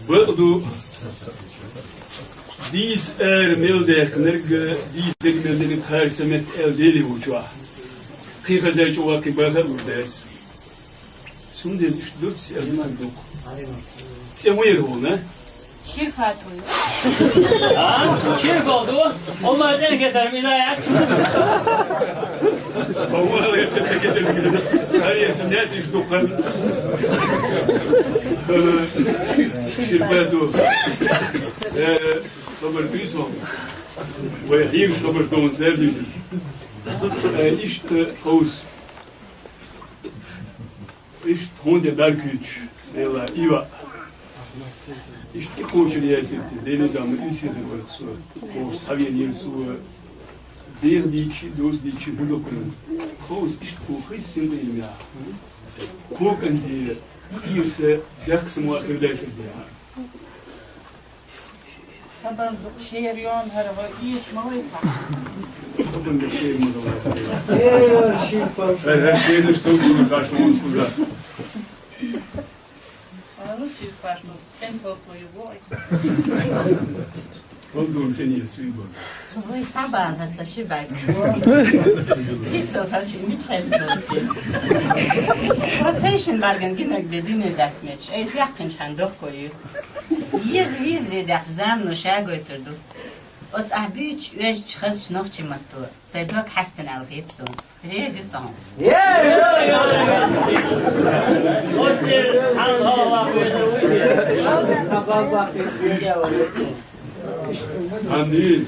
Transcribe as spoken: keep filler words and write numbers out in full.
Бакъду, дийца ара мел даьккхинарг, дийца дег мел динарг кхарса метта аьлла Деле ву чохь. Кхин хаза чӀогӀа кхин баха а лур дац. Цундела иштта дуц аьлла ма ду. ЦӀе ву яра хьуна? Ширфат ву. А? Ширфат ву? Олла зен кетар мила як. Олла зен кетар мила як. Ари, сумнят иш дукхан. Ширфат ву. Э, хабар дуьйцу вай. Вай хьийгаш хабар ду ван сер дуьйцу. Э, иштта хьовса. Иштта хӀунда дар куьйдуш, Дела, и ваъ. Иштта и кхочур яцийта, Дела дама, и сиха варх со, кхочур схьавенийра со, деха дийчи, доза дийчи, хӀун ду кхуьнан? Кховса иштта кху хи син тӀе йина яхь. Кхо кӀанте, кхийса, бехк самуа хир дай саг яхь. Хабар ду шер йон хӀара вай ийш ма вай фа. Хабар ду шер ма вай фа. Э, ши пал. Хьай, хьай, шераш сов сов шаш вон скуза. А ну ши паш ну, кен пол пол его. Пол дон сен ес ви бон. Вай сабан хьар са ши баг. Ицо хьар ши мич хьар. Ва сейшин барган гинаг бе дине дац меч. Эй, яккин чан дохкой. Еза визре дахь зам но шагойтур ду. Оцу ахь буьйцу оьжчу хазачу нохчи матто, сайн дог хьаьстина аьлла хета суна. Реза ю сан. Амин.